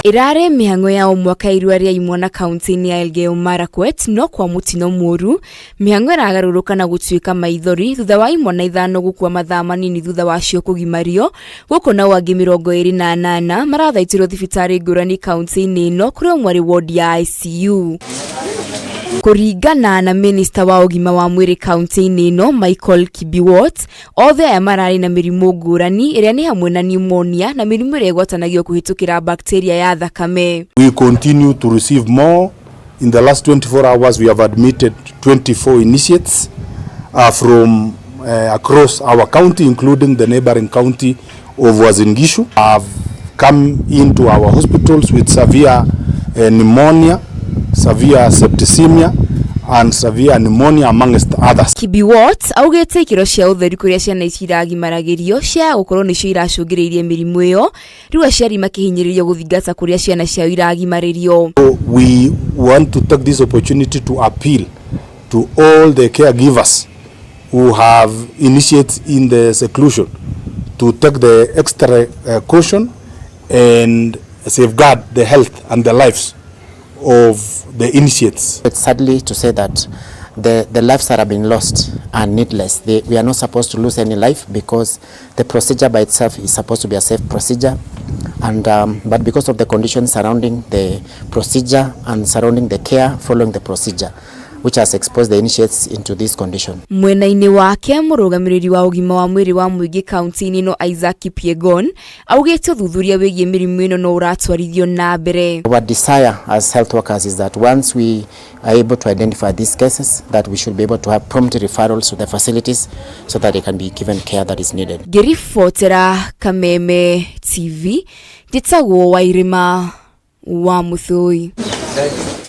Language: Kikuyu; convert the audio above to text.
Ĩrarĩ mĩhang'o ya o mwaka irua rĩa imwana kaunti-inĩ ya Elgeyo Marakwet, no kwa mũtino mũru mĩhang'o ĩragarũrũka na gũtuĩka maithori thutha wa imwana ithano gũkua mathaa manini thutha wacio kũgimario gũkũ, nao angĩ 28 marathaitĩrwo thibitarĩ ngũrani kaunti-inĩ ĩno kũrĩa ũmwe arĩ wodi ya ICU. Kũringana na minista wa ũgima wa mwĩrĩ kaunti-inĩ ĩno Michael Kibiwot, othe aya mararĩ na mĩrimũ ngũrani ĩrĩa nĩ hamwe na pneumonia na mĩrimũ ĩrĩa ĩgwatanagio kũhĩtũkĩra bacteria ya thakame. We continue to receive more. In the last 24 hours, we have admitted 24 initiates from across our county, including the neighboring county of Uasin Gishu, have come into our hospitals with severe pneumonia, severe septicemia, and severe pneumonia, amongst others. Kibiwot augĩte ikĩro cia ũtheru kũrĩa ciana ici iragimaragĩrio ciaga gũkorwo nĩcio iracũngĩrĩirie mĩrimũ ĩyo, rĩu aciari makĩhinyĩrĩrio gũthingata kũrĩa ciana ciao iragimarĩrio. So we want to take this opportunity to appeal to all the caregivers who have initiates in the seclusion to take the extra caution and safeguard the health and the lives of the initiates. It's sadly to say that the lives that have been lost are needless. We are not supposed to lose any life because the procedure by itself is supposed to be a safe procedure. But because of the conditions surrounding the procedure and surrounding the care following the procedure, which has exposed the initiates into this condition. Mwena-inĩ wake, mũrũgamĩrĩri wa ũgima wa mwĩrĩ wa mũingĩ kaunti-inĩ ĩno Isaac Kipyegon augĩte ũthuthuria wĩgiĩ mĩrimũ ĩno no ũratwarithio na mbere. Our desire as health workers is that once we are able to identify these cases, that we should be able to have prompt referrals to the facilities so that they can be given care that is needed. Ngĩribotera Kameme TV, njĩtagwo Wairĩma wa Mũthũi.